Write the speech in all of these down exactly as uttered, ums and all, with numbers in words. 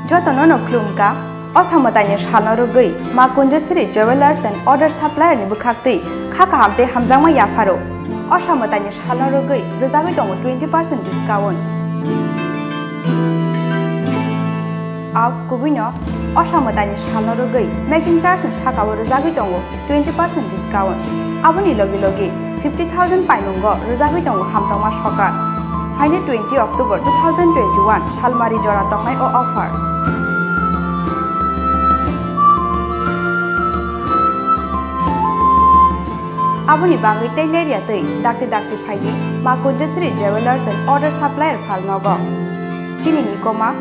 Jotono no khulumkha, o samwtaini salno rwgwi Ma Kunjasri Jewellers and Other Supplier ni bwkhaktwi kha kaham tei hamjakma yapharo. O samwtaini salno rwgwi rwjagwi tongo twenty percent discount. A kubuino o samwtaini salno rwgwi making charge ni sakao rwjagwi tongo twenty percent discount. Aboni logi logi fifty thousand paimungo rwjagwi tongo hamtokma sokar. Phainai twenty October two thousand twenty-one salmari jora tongnai o offer. Aboni bagwi tei lerya twi dakti dakti phaidi Ma Kunjasri Jewellers and Other Supplier phalnogo. Chini nikoma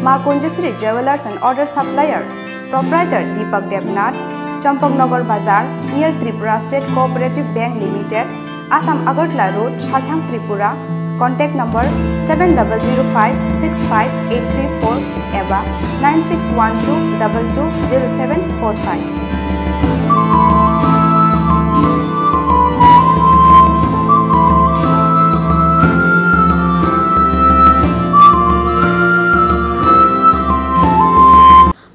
Ma Kunjasri Jewellers and Other Supplier, Proprietor Deepak Debnath, Champaknagar Bazar, near Tripura State Cooperative Bank Limited, Assam Agartala Road, Salthang, Tripura. Contact number seven double zero five six five eight three four eba nine six one two double two zero seven four five.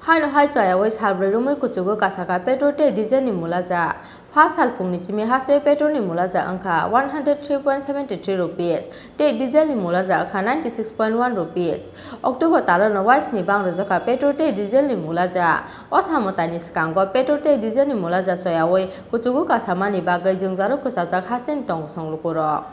Haino hai choyawi salbrwi romwi kuchugo kasaka petrol tei diesel ni mulaja. Pha salphungni simi haste petrol ni mulaja wngkha one hundred three point seventy three rupees tei diesel ni mulaja wngkha ninety six point one rupees. October talono waisni bang rwjakha petrol tei diesel ni mulaja. O samwtaini swkango petrol tei diesel ni mulaja choyawi kuchugo kasamani bagwi jwngjalo kwchajak hasteni tongkosong lukurok.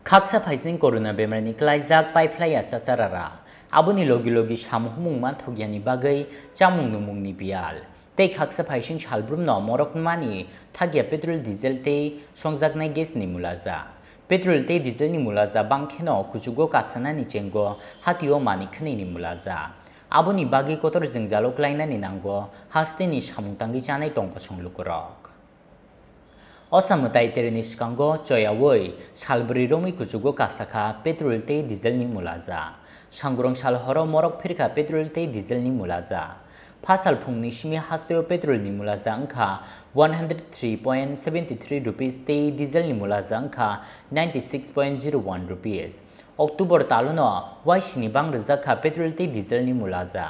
Khaksa phaising corona bemarni klaijak paiphlaiya chacharara. Aboni logi logi samung humung manthokya ni bagwi chamung numungni biyal tei khaksa phaising salbrumno morok mani thakya petrol, diesel tei songjaknai gas ni mulaja. Petrol tei diesel ni mulaja bangkheno kuchugo kasanani chengo hatio mani khwnini mulaja. Aboni bagwi kotor jwngjalo klainani nango hasteni samung tangwi chanai tongkosong lukurok. O samwtai terini swkango choyawi salbrwi romwi kuchugo kasakha petrol tei diesel ni mulaja. Sangurung sal horo morok phirkha petrol tei diesel ni mulaja. Pha salphungni simi hasteo petrol ni mulaja wngkha one hundred three point seventy three rupees tei diesel ni mulaja wngkha ninety six point zero one rupees. October talono waisini bang rwjakha petrol tei diesel ni mulaja.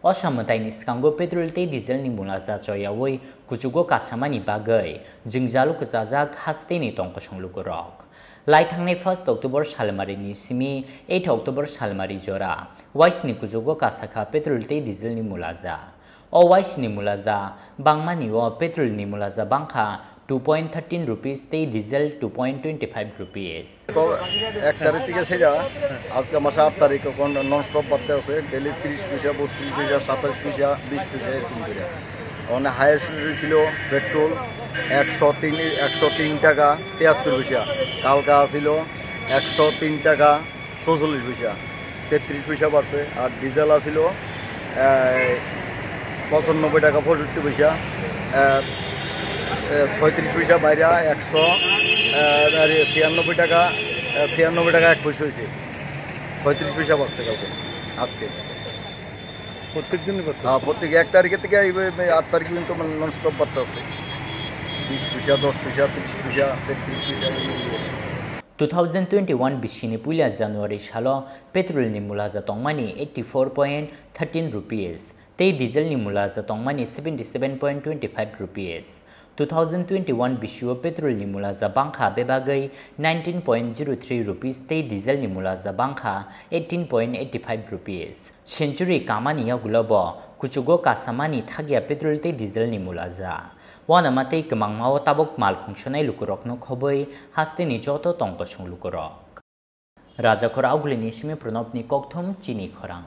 O samwtaini swkango petrol tei diesel ni mulaja choyawi kuchugo kasamani bagwi jwngjalo kwchajak hasteni tongkosong lukurok. Laithangnai first October salmarini simi eight October salmari jora waisini kuchugo kasakha petrol tei diesel ni mulaja. O waisini mulaja bangmani o petrol ni mulaja bangkha two point thirteen rupees tei diesel two point twenty five rupees. তো এক তারিখ থেকে সেটা আজকে মাসে আট তারিখ, এখন নন স্টপ বাড়তে আছে, ডেলি তিরিশ পয়সা, বত্রিশ পয়সা, সাতাশ পয়সা, বিশ পয়সা এরকম করে। মানে হায়েস্ট ছিল পেট্রোল একশো তিন, একশো তিন টাকা তিয়াত্তর পয়সা, কালকা ছিল একশো তিন টাকা চৌচল্লিশ পয়সা, তেত্রিশ পয়সা বাড়ছে। আর ডিজেল আছিল, আহ, পঁচানব্বই টাকা পঁয়ষট্টি পয়সা, আহ, আহ, ছয়ত্রিশ পয়সা বাইরে একশো, আহ, আর ছিয়ানব্বই টাকা, আহ, ছিয়ানব্বই টাকা এক পয়সা হয়েছে। ছয়ত্রিশ পয়সা বাড়ছে কালকে, আজকে। প্রত্যেক দিনই বাড়ছে? হ্যাঁ, প্রত্যেক এক তারিখের থেকে এই, এই আট তারিখ পর্যন্ত মানে নন স্টপ বাড়তে আছে। বিশ পয়সা, দশ পয়সা, তিরিশ পয়সা, তেত্রিশ পয়সা, এই, এই। Two thousand twenty-one bisini puila January salo petrol ni mulaja tongmani eighty four point thirteen rupees tei diesel ni mulaja tongmani seventy seven point twenty five rupees. Two thousand twenty-one bisio petrol ni mulaja bangkha bebagwi nineteen point zero three rupees tei diesel ni mulaja bangkha eighteen point eighty five rupees. Century kamani yagulo bo kuchugo kasamani thakya petrol tei diesel ni mulaja. Uanama tei kwmangmao tabuk mal khongsonai lukurokno khobwi hasteni joto tongkosong lukurok. Rajakhor Augulini simi Pranobni kokthum chini khorang.